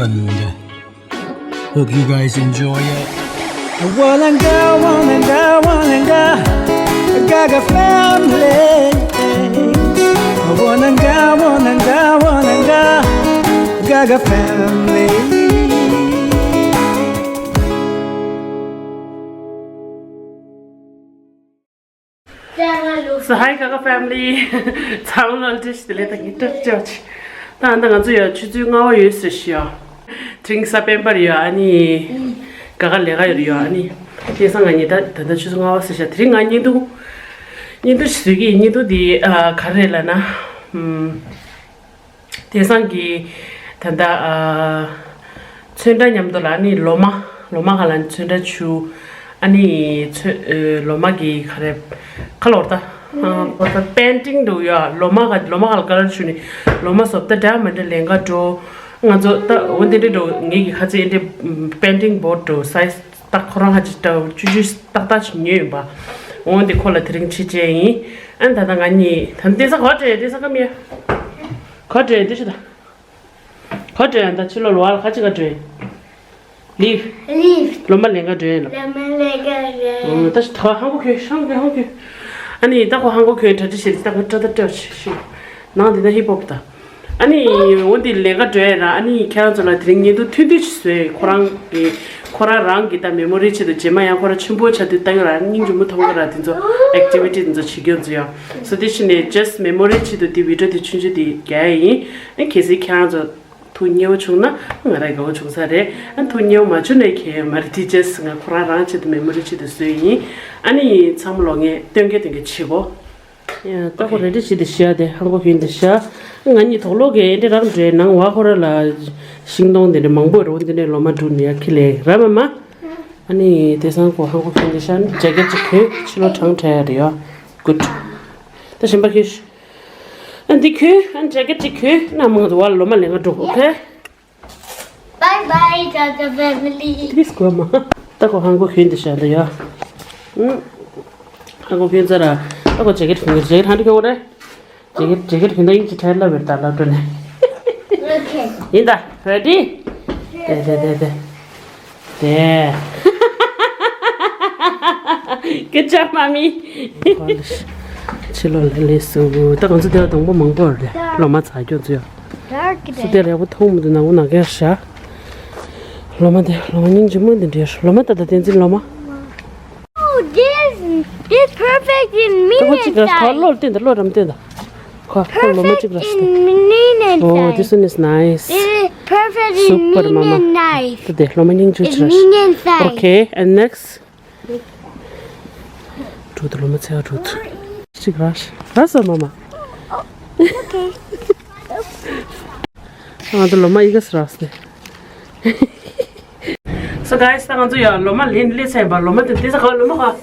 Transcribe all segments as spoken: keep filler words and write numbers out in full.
And hope you guys enjoy it. Walanga, walanga, walanga, Gaga family. Walanga, walanga, walanga, Gaga family. So hi Gaga family. ཚང་མ་ལ་བཀྲ་ཤིས་བདེ་ལེགས་དང་སྐྱབས་བཅོལ་ཆེ། ད་ད་ང་ཚོ་ཡ་ཆུ་ཚོད་ལྔ་པ་ཡོད་ཟེར་ཤི་ཡ། དེ་རིང་གཟའ་སྤེན་པ་རེད་ཡ། ཨ་ནི་ག་ག་ལས་ཀ་ཡོད་རེད་ཡ། ཨ་ནི་དེང་སང་ང་གཉིས་ད་ད་ད་ཆུ་ཚོད་ལྔ་པ་ཟེར་ཤི་ཡ། དེ་རིང་ང་བརྙན་ཐུང་བརྙན་ཐུང་ཞིག་བཟོས་ཀྱི་ཡིན། བརྙན་ཐུང་དེ་ཨ་ག་རེ་ལབ་ན་ཨམ། དེང་སང་གི་ད་ལྟ་ཨ། ཚོན་ཁྲ་མཉམ་དུ་ལ་ཨ་ནི་ལོ་མ། ལོ་མ་ག་ལ་ཚོན་ཁྲ་བྱུག་ཨ་ནི་ཚོན་ཨ། ལོ་མ་གི་ག་རེ་ཁ་ལོར་ད། ཨ་པེན་ཊིང་འདུག་ཡ། ལོ་མ་ག་ལོ་མ་ག་ལ་ཀ་ལར་བྱུག་ནི་ལོ་མ་བཟོ་ལྟ་འདྲ་མི་འདྲ་ལེན་ག་འགྲོ། ང་ཚོ་ད་འོ་འདི་འདྲ་འགྲོ། ངེད་ཀྱི་ཁ་ཚིག་འདི་པེན་ཊིང་བོར་ཌི་འགྲོ་སའི་ཛི་ད་ཁོ་རང་ཧ་ཅི་ཏྲ་བཅུ་བཅུ་ཏག་ཏག་ཅིག་ཉོས་ཡིན་པ། འོ་འདི་ཁོ་ལ་དེ་རིང་ཕྱི་བྱས་ཡིན། ཨ་ད་ད་ང་གཉིས་ད་འདི་ས་ག་བྲོས་འདི་ས་ག་མིན། ག་བྲོས་འདི་ཤི་ད། ག་བྲོས་ད་ཕྱི་ལོ་ལོ་ཨ་ལ་ཁ་ཅིག་ག་བྲོས། ལིབ། ལིབ། ལོ་མ་ལེན་ག་བྲོས་ལ། ལོ་མ་ལེན་ག་བྲོས། ཨོ་ད་ཤི་ད་ཧང་གོ་ཁྱོད་ཧང་གོ་ཧང་གོ། ཨ་ནི་ད་ཁོ་ཧང་གོ་ཁྱོད་གྲ་སྒྲིག་བྱེད་ད་ཁོ་ཏྲ་ད་ཏྲ་ཤི་ཤི། ནང་འདི་ད་ཧིབ་ཧོབ་ད། ཨ་ནི་འོ་འདི་ལས་ཀ་འགྲོ་ཡ་ར། ཨ་ནི་ཁྱེད་རང་ཚོ་ལ་དེ་རིང་བརྙན་ཐུང་ཐུང་ཐུང་ཞིག་བཟོས། ཁོ་རང་གི་ཁོ་རང་རང་གི་ད་མེ་མོ་རི་ཆེད་དུ་རྗེས་མ་ཡང་ཁོ་རང་ཆེན་པོ་ཆགས་དུས་ལྟ་ཡོད་ར། སྙིང་རྗེ་མོ་ཐོང་གི་ར། དེ་ཚོ་ཨེག་ཊི་བི་ཊི་དེ་ཚོ་བྱེད་རྒྱུ་ཚོ་ཡ། སོ་དེ་ཕྱི་ནས་ཇས་མེ་མོ་རི་ཆེད་དུ་དེ་བི་ཌི་ཡོ་དེ་ཆུང་ཆུང་དེ་རྒྱག་ཡ་ཡིན། ཨ་གལ་སྲིད་ཁྱེད་རང་ཚོ་ཐུགས་མཉེས་པོ་བྱུང་ན་ང་རང་དགའ་པོ་བྱུང་ས་རེད། ཨ་ཐུགས་མཉེས་པོ་མ་བྱུང་ན་ཁྱད་མ་རེད། དེ་ཇས་ང་ཁོ་རང་རང་ཆེད་དུ་མེ་མོ་རི་ཆེད་དུ་བཟོས་ཡིན། ཨ་ནི་ཚང་མ་ལོ་ངས་སྟོན་གི་སྟོན་གི་བྱེད་གོ། ཡ་ད་ཁོ་རེ་ཌི་བྱེད་དེ་བཞག་དེ་ཧང་གོ་ཁྱོད་དེ་བཞག་ང་གཉིས་དོག་ལོག་གི་འདི་རག་འདྲེ་ནང་བ་ཁོ་ར་ལ་ཤིང་སྡོང་དེ་འདྲ་མང་པོ་རོ་འདི་འདྲ་ལོ་མ་འབྲུ་ནི་ཡ་ཁི་ལེ་ར་མ་མ། ཨ་ནི་དེ་སང་ཁོ་ཧང་གོ་ཁྱོད་དེ་བཞག་ཇེ་ཀེ་ཊི་ཅིག་གྱོན། ཕྱི་ལོ་གྲང་འཕྲད་ཡ་རེད་ཡ། གུད། ད་གཞན་པ་ཁྱོད། ཨ་འདི་གྱོན། ཨ་ཇེ་ཀེ་ཊི་ཅིག་གྱོན། ན་མང་དུ་བ་ལོ་མ་ལེན་ག་འགྲོ། ཨོ་ཁེ། Bye bye, Gaga family. Please go, ma. ད་ཁོ་ཧང་གོ་ཁྱོད་འདི་བཞག་འདི་ཡ། ཨུ། ཧང་གོ་ཁྱོད་ཚ་ར། ད་ཁོ་ཇེ་ཀེ་ཊི་གྱོན་གྱི། ཇེ་ཀེ་ཊི་ཧང་འདི་གྱོན་གོ་རེད། ཇེ་ཀེ་ཊི་ཇེ་ཀེ་ཊི་གྱོན་ད་ཡིན་གྱི་ཁྲལ་ལ་བེར་ད་ལ་འགྲོ་ནས། Okay. ཡིན་ད། རེ་ཌི། དེ་དེ་དེ་དེ། དེ། Good job, mommy. ཕྱི་ལོགས་ལ་སླེབས་སོང་། ད་ང་ཚོ་དེ་ལ་སྡོང་པོ་མང་པོ་རེད། ལོ་མ་ཚ་སྐྱོ་ཚོ་ཡ། སུ་དེ་ལ་ཡག་པོ་མཐོང་མི་འདུག་ནག་པོ་ནག་རྐྱང་ཤ། ལོ་མ་དེ་ལོ་མ་སྙིང་རྗེ་མོ་འདི་འདྲ་ཡོད། ལོ་མ་ད་ད་བསྟན་འཛིན་ལོ་མ། Oh, this, this perfect in ད་ཁོ་གཅིག་ར་ཁོ་མིན་བློར་བསྟན་ད་བློ་རམ་བསྟན་ད། ཁོ་ཁོ་ལོ་མ་གཅིག་ར་ཤི་ད། Oh, this one is nice. This is perfect in super, mama. Minion knife. ད་དེ་ལོ་མ་སྙིང་རྗེ་ཆེ་ར་ཤི། Minion size. Okay, and next. འགྲོ་དུ་ལོ་མ་ཚེ་བ་འགྲོ་དུ། གཅིག་ར་ཤི་ར་ས་མ་མ། Okay. ང་ཚོ་ལོ་མ་ཡི་ག་སི་ར་སི་ནས། So guys, ད་ང་ཚོ་ཡ་ལོ་མ་ལེན་ལེ་ཚན་པ་ལོ་མ་དེ་དེ་ས་ག་ལོ་མ་ག།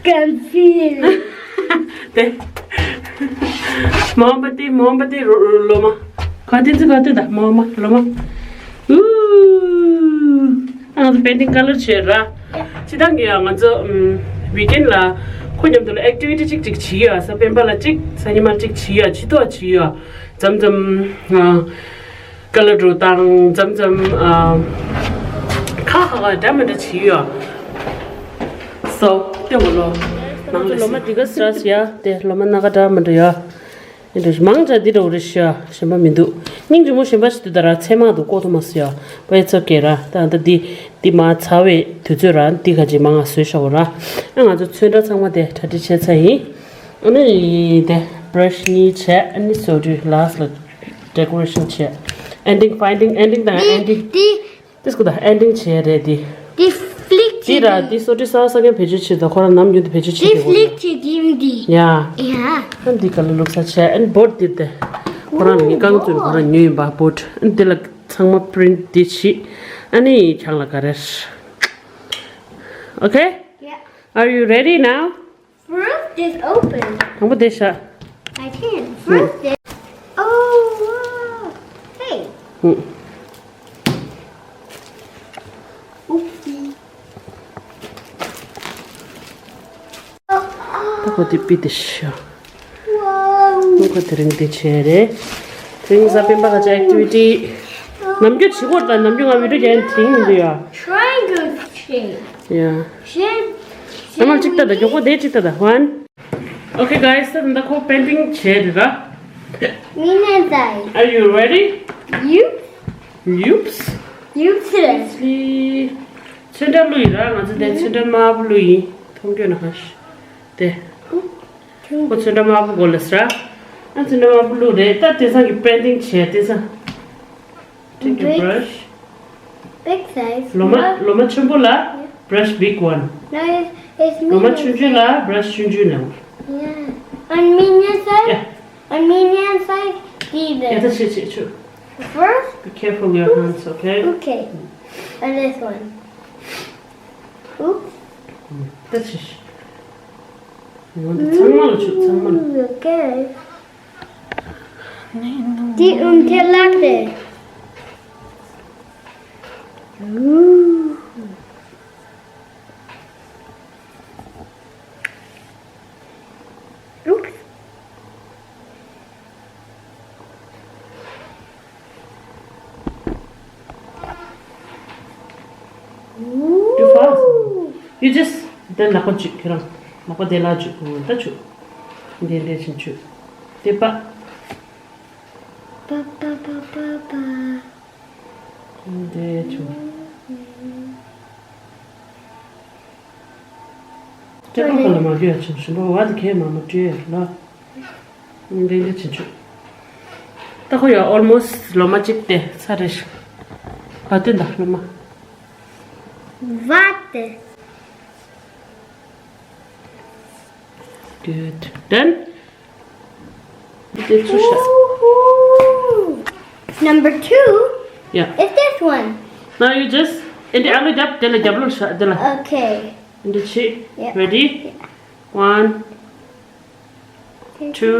Conceal. དེ། མོམ་བ་ཏི་མོམ་བ་ཏི་ལོ་མ། ག་དེ་ཚོ་ག་དེ་ད་མོ་མ་ལོ་མ། ཨུ། ང་ཚོ་པེན་ཊིང་ཀ་ལར་བྱས་ར། སྤྱི་བཏང་གི་ཡ་ང་ཚོ་ཝིག་ཨེན་ལ་ཁོ་མཉམ་དུ་ལ་ཨེག་ཊི་ཝི་ཊི་གཅིག་གཅིག་བྱེད་ཡ། གཟའ་སྤེན་པ་ལ་གཅིག་གཟའ་ཉི་མ་གཅིག་བྱེད་ཡ། ཕྱི་ཐོག་བྱེད་ཡ། མཚམས་མཚམས་ཀ་ལ་འགྲོ་དང་མཚམས་མཚམས་ཁ་ཁ་ཁ་འདྲ་མི་འདྲ་བྱེད་ཡ། སོ་ལྟོས་གོ་ལོ། ནང་ལོ་མ་འདི་ག་སི་ར་སི་ཡ་དེ་ལོ་མ་སྣ་ཁ་འདྲ་མི་འདྲ་ཡ། འདི་འདྲ་མང་ཆ་འདི་འདྲ་བོ་རེ་ཤ་གཞན་པ་མི་འདུག་སྙིང་རྗེ་མོ་གཞན་པ་ཞིག་འདུག་ད་ར་ཚེ་མང་འདུག་ལྐོག་ཐོ་མ་སི་ཡ། བའི་ཚོ་ཀེ་ར་ད་ད་འདི་འདི་མ་ཚ་བའི་དུས་ཚོད་ར་འདི་ག་ཅིག་མང་ང་བཟོས་ཤ་བོ་ར། ཨ་ང་ཚོ་ཚོན་ཁྲ་ཚང་མ་དེ་གྲ་སྒྲིག་བྱས་ཚར་ཡིན། ཨ་ནི་དེ་བྷ་ར་ཤི་གཉིས་བྱས། ཨ་ནི་སོ་ཊི་ལ་སི་ཊི་ལ་ཌེ་ཀོ་རེ་ཤན་བྱས། ཨེན་ཌིང་ཕའིན་ཌིང་ཨེན་ཌིང་དང་ཨེན་ཌིང་། འདི་ཏིས་ཀུ་ད་ཨེན་ཌིང་བྱས་རེད་འདི། འདི་ཕི་ལིག་འདི་ར་བྱེད་འདི་སོ་ཊི་ས་ས་ཀན་བེད་སྤྱོད་བྱེད་དོ། ཁོ་རང་ནམ་རྒྱུན་དུ་བེད་སྤྱོད་བྱེད་འདི་དེ་ཕི་ལིག་བྱེད་འདི་འདི། ཡ། ཡ། ཨ་འདི་ག་ལ་བླུགས་ས་བྱས། ཨན་བོ་ཊི་འདི་དེ། ཁོ་རང་ངའི་རྐང་བཙུན་ཁོ་རང་ཉོས་ཡིན་པ་བོ་ཊི། ཨན་འདི་ལ་ཚང་མ་པི་རིན་ཊི་འདི་བྱེད། ཨ་ནི་ཁྱང་ལ་ག་རེ། Okay? Yeah. Are you ready now? First is open. དང་པོ་དེ་བཞག I can. First is. Oh, wow. Hey. ཧུ། Oopsie. ད་ཁོ་དེ་པི་དེ་བཞག Wow. ཁོ་དེ་རིང་དེ་བྱས་རེད། དེ་རིང་གཟའ་སྤེན་པ་ག་ཅི་ཨེག་ཊི་ཝི་ཊི། Oh, ནམ་རྒྱུན་བྱེད་སྒོ་དང་ནམ་རྒྱུན་ང་བི་ཌིའོ་རྒྱག་ཡིན་དྲན་ཡིན་འདུག་ཡ། Triangle shape. Yeah. Shape. ད་མར་གཅིག་ལྟ་དང་མགྱོགས་པོ་དེ་གཅིག་ལྟ་དང་། One. Okay, guys, ད་ད་ཁོ་པེན་ཊིང་བྱས་རེད་ར། མི་ནས་ཛའི། Are you ready? Oops. Oops. Oops. ཚོན་ཁྲ་བླུགས་ཡིན་ར། ང་ཚོ་དེ་ཚོན་ཁྲ་དམར་པོ་བླུགས་ཡིན། མཐོང་རྒྱུ་ན་ཧ་ཤི། དེ། ཁོ་ཚོན་ཁྲ་དམར་པོ་གོ་ལ་སི་ར། ཨ་ཚོན་ཁྲ་དམར་པོ་བླུགས་རེད། ད་དེང་སང་གི་པེན་ཊིང་བྱས་དེང་སང་། Take your brush. Big size. ལོ་མ་ལོ་མ་ཆེན་པོ་ལ་brush big one. No, it's, it's ལོ་མ་ཆུང་ཆུང་ལ་brush ཆུང་ཆུང་ནས། Yeah. On medium size. Yeah. On medium size, be big. Yeah, that's it, it, it. First. Be careful with your hands, okay? Okay. And this one. Oops. That's it. You want the ཚང་མ་ལ་ཆུ་ཚང་མ་ལ། Okay. འདི་ཨུམ་ཐེ་ལག་དེ། Oops. Too fast. You just དེ་ལག་པ་གཅིག་ཁྱེད་རང་ལག་པ་དེ་ལ་གཅིག་ད་ཆུ། འདི་འདྲས་ཕྱིན་ཆུ། དེ་པ། པ་པ་པ་པ་པ། འདི་ཆུ། སྤྲད་པ་ག་ལ་མ་སྤྲད་ཆུ་ཞིམ་པོ་བ་དེ་ཁས་མ་མ་སྤྲད་ལ། འདི་འདྲས་ཕྱིན་ཆུ། ད་ཁོ་ཡ་almost ལོ་མ་གཅིག་དེ་ཚར་རེད་ཤག་བ་དེ་འདྲ་ལོ་མ། བ་དེ། Good. Done? Number two. Yeah. It's this one. Now you just, in the other job, དེ་ལ་རྒྱབ་ལོགས་ཤ་དེ་ལ། Okay. In the chi. Yeah. Ready? Yeah. One, two,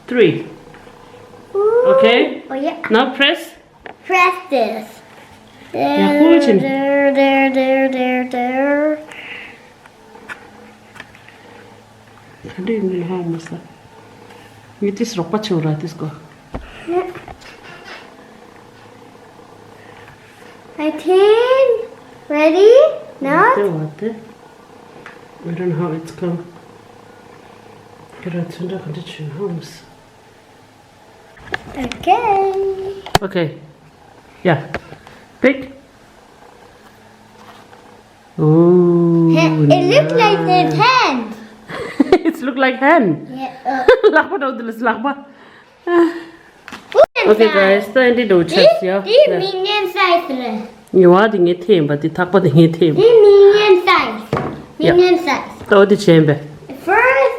three. Ooh. Okay? Oh, yeah. Now press. Press this. ཡག་པོ་བྱས་ནས། There, there, there, there, there. ག་འདྲ་ཡིན་ནི་ཧ་མ་སོང་། ངས་དེ་རོགས་པ་བྱེད་ར་དེ་སྐོར། I think. Ready? Now? དེ་བ་དེ། I don't know how it's come. ཁྱེད་རང་ཚོན་ཁྲ་ག་འདྲ་བྱེད་ཧ་མ་སོང་། Okay. Okay. Yeah. Pick. Ooh. It look like his hand. It's look like hand. Yeah. Uh, ལག་པ་འདྲ་བོ་འདི་ལ་ལག་པ། Okay, guys, ད་འདི་འདྲ་བོ་ཆགས་ཡ། This, this medium size རེད། ཉེ་བ་དེ་ངའི་ཐེ་ཡིན་པ། དེ་ཐག་པ་དེ་ངའི་ཐེ་ཡིན་པ། This medium size. Yeah. Medium size. ད་འོ་དེ་བྱས་པས། First.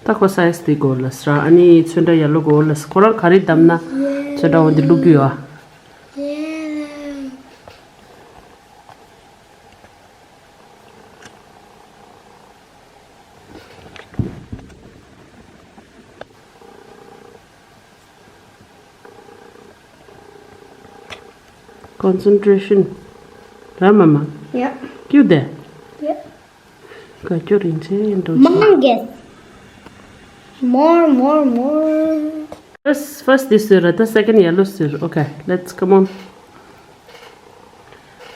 ད་ཁོ་སའི་ཛི་དེ་གོ་ལ་སི་ར། ཨ་ནི་ཚོན་ཁྲ་ཡེ་ལོ་གོ་ལ་སི། ཁོ་རང་ག་རེ་བདམས་ན་ཚོན་ཁྲ་འོ་འདི་བླུག་རྒྱུ་ཡོད། Concentration. ར་མ་མ། Yeah. ཀྱུ་དེ། Yeah. ག་ཀྱོ་རིན་ཆེན་འགྲོ་ཆེ། མང་གེ། More, more, more. First, first this ཟེར་ར། ད་second yellow ཟེར། Okay, let's, come on.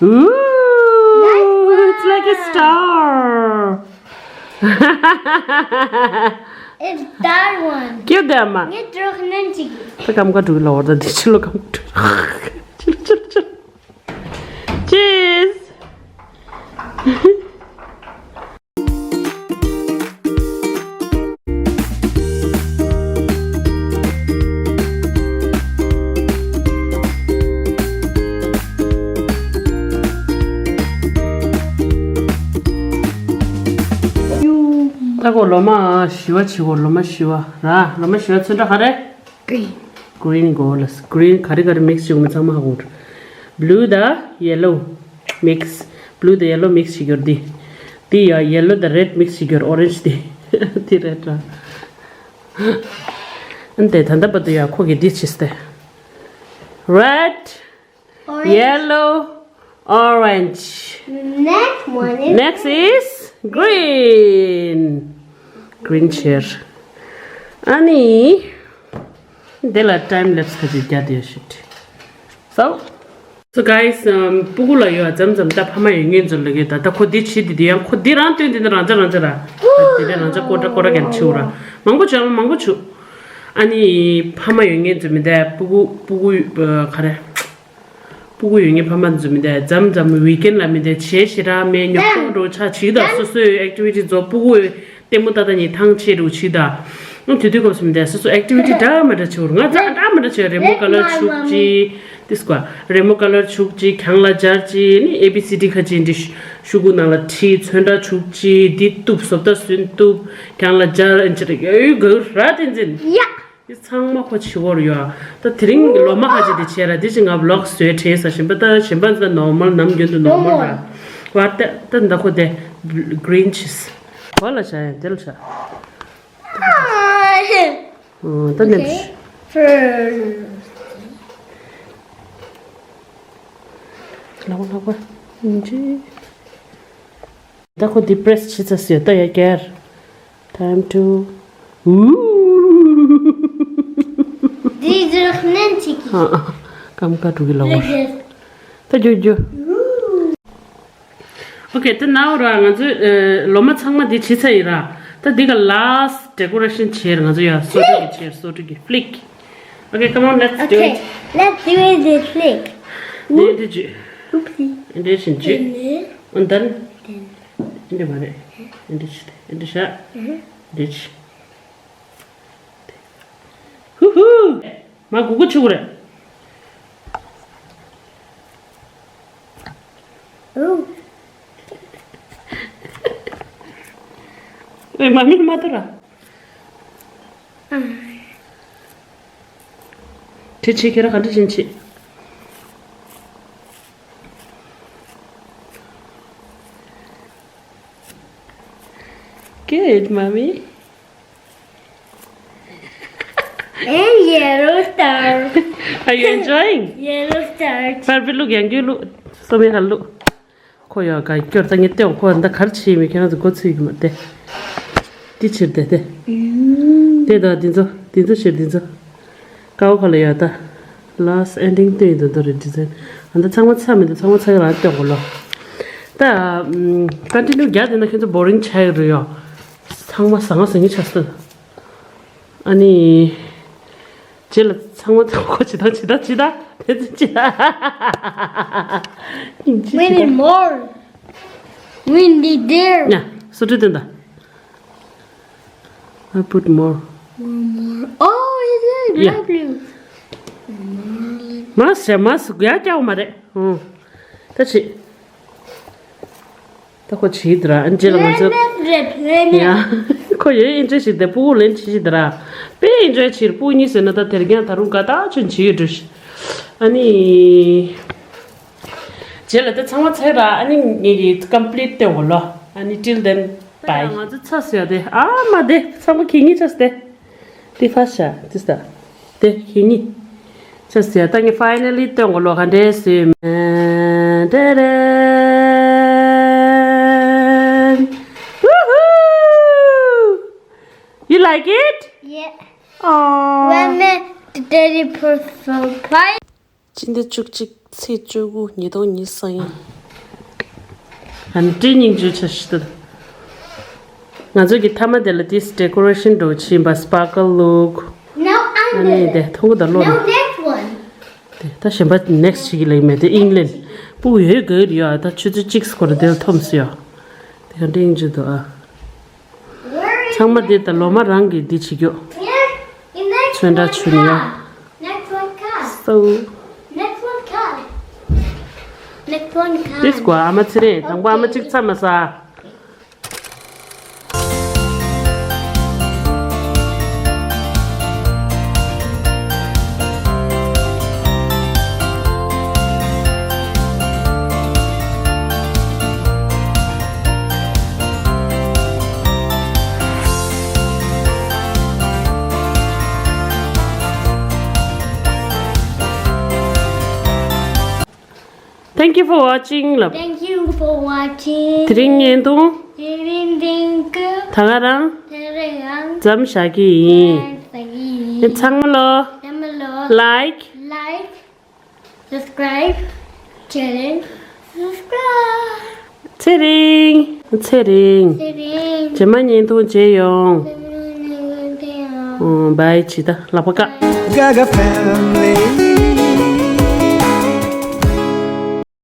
Ooh, it's like a star. It's that one. ཀྱེ་དེ་མ། ངས་འགྲོ་ནན་ཅིག་ད་ཀམ་ཀ་འགྲོ་ལ་བར་ད་འདི་ཕྱི་ལོ་ཀམ་ཀ་འགྲོ། ཕྱི་ལོ་ཕྱི་ལོ་ཕྱི་ལོ། Cheers. ད་ཁོ་ལོ་མ་བཞི་བ་བྱེད་གོ། ལོ་མ་བཞི་བ་ར། ལོ་མ་བཞི་བ་ཚོན་ཁྲ་ག་རེ། Green. Green གོ་ལ། Green ག་རེ་ག་རེ་mix བྱུང་མི་ཚང་མ་ཧ་གོ། Blue དང་yellow mix. Blue དང་yellow mix བྱེད་རྒྱུ་རེད་འདི། འདི་ཡ་yellow དང་red mix བྱེད་རྒྱུ་རེད། Orange འདི། འདི་red ར། འདི་ད་ལྟ་བར་དུ་ཡ་ཁོ་གིས་འདི་བྱས་ཏེ། Red. Orange. Yellow, orange. Next one is Next is green. Green chair. ཨ་ནི། འདི་ལ་time lapse ཁ་ཅིག་རྒྱག་དེ་ཤིག So, so guys, um, སྤུ་གུ་ལ་ཡོད་འཛམ་འཛམ་ད་ཕ་མ་ཡོད་ངེས་ཚོ་ལ་གི་ད་ད་ཁོ་འདི་བྱེད་དེ་དེ་ཡང་ཁོ་འདི་རང་སྟོན་དེ་ནི་རང་ཅག་རང་ཅག་ར། དེ་ནི་རང་ཅག་ཀོ་ཏྲ་ཀོ་ཏྲ་གན་ཆུ་ར། མང་པོ་བྱུང་མང་པོ་བྱུང་། ཨ་ནི་ཕ་མ་ཡོད་ངེས་ཚོ་མི་འདའ་སྤུ་གུ་སྤུ་གུ་ག་རེ། སྤུ་གུ་ཡོད་ངེས་ཕ་མ་ཚོ་མི་འདའ་འཛམ་འཛམ་weekend ལ་མི་འདའ་བྱེད་ཞེ་དྲག་མེད་ཉོ་ཁོ་འགྲོ་ཆ་བྱིས་ད་སོ་སོའི་activity ཚོ་སྤུ་གུ། ལྟད་མོ་ལྟ་ད་ཉིན་ཐང་ཆད་རུ་ཆི་ད། དེ་དུས་སྐབས་སུ་མི་འདའ་སོ་སོ་activity འདྲ་མི་འདྲ་བྱེད་འུར་ང་ཚ་འདྲ་མི་འདྲ་བྱེད་rainbow colour་ཆུག་ཅི། དིས་ཀ་rainbow colour་ཆུག་ཅི་གྱང་ལ་སྦྱར་ཅི་ནི་A B C D ཁ་ཅི་འདི་ཤུ་གུ་ནང་ལ་ཁྲི་ཚོན་འདྲ་ཆུག་ཅི་འདི་གཏུབ་བཟོ་ལྟ་སུན་གཏུབ་གྱང་ལ་སྦྱར་ཨན་ཅི་ར་ཡོད་ག་ར་དེ་འཛིན། ཡ། འདི་ཚང་མ་ཁོ་ཆི་བོར་ཡོད་ཨ། ད་དེ་རིང་ལོ་མ་ཁ་ཅི་དེ་བྱས་ར་དེ་ཅི་ང་vlog བཟོས་དྲན་ས་ཞིམ་པ་ད་ཞིམ་པ་ད་normal ནམ་རྒྱུན་དུ་normal ར། བ་ད་ད་ད་ཁོ་དེ་green cheese གོ་ལ་བྱ་ཡ་དེ་ལ་བྱ། ད་ནེམ་ཤི། ལག་པ་ལག་པ། ད་ཁོ་འདི་press བྱེད་ཚ་ཟེར་ད་ཡ་ཀེར། Time to། འདི་རིགས་ནན་ཅིག་གི། ཀམ་ཀ་འགྲོ་གི་ལ་བར། ད་རྒྱུ་རྒྱུ། Okay, ད་ནའོ་ར་ང་ཚོས་ལོ་མ་ཚང་མ་འདི་བྱེད་ཚར་ཡིན་ར། ད་འདི་ག་last decoration བྱེད་ང་ཚོ་ཡ་སོ་ཏྲི་གི་བྱེད་སོ་ཏྲི་གི་flick. Okay, come on, let's do Okay, it. Let's do it this flick. འདི་འདི་བྱེད། Oopsie. འདི་བྱེད་བྱེད། And then འདི་མ་རེད། འདི་བྱེད་འདི་བྱ། འདི་བྱེད། ཧུ་ཧུ། མ་གུ་གུ་ཆུ་གུ་རེད། ཨེ་མ་མིན་མ་ཏོ་ར། དེ་ཆེ་ཁྱེད་ར་ག་འདྲ་བྱིན་ཆེ། Good, mommy. And yellow star. Are you enjoying? Yellow star. Barbie look, ཡང་རྒྱུ་look. སོ་མའི་ཧ་look. ཁོ་ཡོད་ག་སྐྱོར་ད་ངས་ལྟོས་ཁོ་འདི་གར་ཕྱིན་མི་ཁྱེད་རང་ཚོ་མགོ་ཚོས་ཀྱི་མ་དེ། འདི་ཕྱིར་དེ་དེ། དེ་དང་འདི་ཚོ་འདི་ཚོ་ཕྱིར་འདི་ཚོ། ཀའོ་ཁ་ལ་ཡོད་ད། Last ending སྟོན་ཡིན་དོ་འདོ་རེད་design། ཨ་ད་ཚང་མ་ཚ་མི་འདུག་ཚང་མ་ཚ་གི་རང་ལྟོས་གོ་ལོ། ད། continue རྒྱག་དེ་ན་ཁྱེད་ཚོ་boring ཆགས་ཀྱི་རེད་ཡོ། ཚང་མ་ཟང་ངེ་ཟིང་ངེ་ཆགས་སོང་། ཨ་ནི། རྗེས་ལ་ཚང་མ་ཚང་མ་ཁོ་ཇི་ལྟར་ཇི་ལྟར་ཇི་ལྟར་དེ་ཚོ་ཇི་ལྟར། སྙིང་རྗེ་We ཇི་need ལྟར། More. We need there. ཡ། སོ་ཊི་སྟོན་ད། I put more. More, more. Oh, it's a Yeah. Lovely. མ་ཟེར་མ་ཟེར་ཡ་སྐྱག་མ་རེད། ཨོ། ད་ཆི། ད་ཁོ་བྱིས་དེ་ར་ཨན་ཇི་ལ་ང་ཚོ། ཡ། ཁོ་ཡོད་ཨིན་ཇོ་ཞིག་དེ་སྤུ་གུ་ལེན་བྱེད་ཞིག་དེ་ར། དཔེ་ཨིན་ཇོ་བྱེད་སྤུ་གུ་གཉིས་ཟེར་ན་ད་དེར་རྒྱང་ད་རུང་དགའ་ཐག་ཆོད་བྱེད་ཡོད་འགྲོ་ཞིག་ཨ་ནི། རྗེས་ལ་དེ་ཚང་མ་ཚར་ར་ཨ་ནི་ངེད་ཀྱི་complete སྟོན་གོ་ལོ། ཨ་ནི་till then bye. ང་ཚོ་ཚ་ཟེར་ཡ་དེ་ཨ་མ་དེ་ཚང་མ་ཁེ་ངེས་ཚ་སྟེ། དེ་ཧྥ་ཤ་དེ་ས། དེ་ཧི་ནི། ཅེས་ཟེར་ད་ངས་finally སྟོན་གོ་ལོ་ག་འདྲས་སུ་མེ་ཏེ་རན། Woohoo! You like it? Yeah. Aww. When the daddy put so bright. སྤྱི་ཟླ་བཅུ་གཅིག་ཚེས་བཅུ་དགུ་ཉིས་སྟོང་ཉི་ཤུ་ཡིན། ཨ་ནི་སྤྲིན་སྙིང་རྗེ་ཆ་ཞིག་ཏུ། ང་ཚོ་གི་མཐའ་མ་དེ་ལ་ཏིས་decoration འགྲོ་ཕྱིན་པ་sparkle look Now ཨ་ནི་དེ་མཐོང་གི་ད་ལོ་ན། Now next one. དེ་ད་གཞན་པ་next ཞིག་ལེགས་མེད་དེ་ཨིང་ལན་སྤུ་གུ་ཡོད་དགོས་ཡོད་ད་ཆུ་ཚོད་གཅིག་སྐོར་དེ་ལ་འཐོམས་སུ་ཡོད། དེ་ག་འདྲ་ཡིན་ཅི་འདུག་ཨ། ཚང་མ་འདི་ལྟ་ལོ་མ་རང་གིས་འདི་བྱེད་རྒྱུ། ཚོན་ཁྲ་བྱུག་ནི་ཡ། So. This one ཨ་མ་ཚེ་རིང་དང་པོ་ཨ་མ་གཅིག་ཚ་མ་ཟ། Thank you for watching ལབ། Thank you for watching. དེ་རིང་བརྙན་ཐུང་། དེ་རིང་བརྙན་ཐུང་། ད་ག་རང་། ད་ག་རང་། མཚམས་བཞག་གི་ཡིན། མཚམས་བཞག་གི་ཡིན། ཚང་མ་ལོ། ཚང་མ་ལོ། Like. Like. Subscribe. Channel. Subscribe. ཚེ་རིང་། ཚེ་རིང་། ཚེ་རིང་། རྗེས་མ་བརྙན་ཐུང་མཇལ་ཡོང་། རྗེས་མ་བརྙན་ཐུང་མཇལ་ཡོང་། ཨོ། བྷའི། ཇི་ལྟ་ལག་པ་བཀག Gaga family.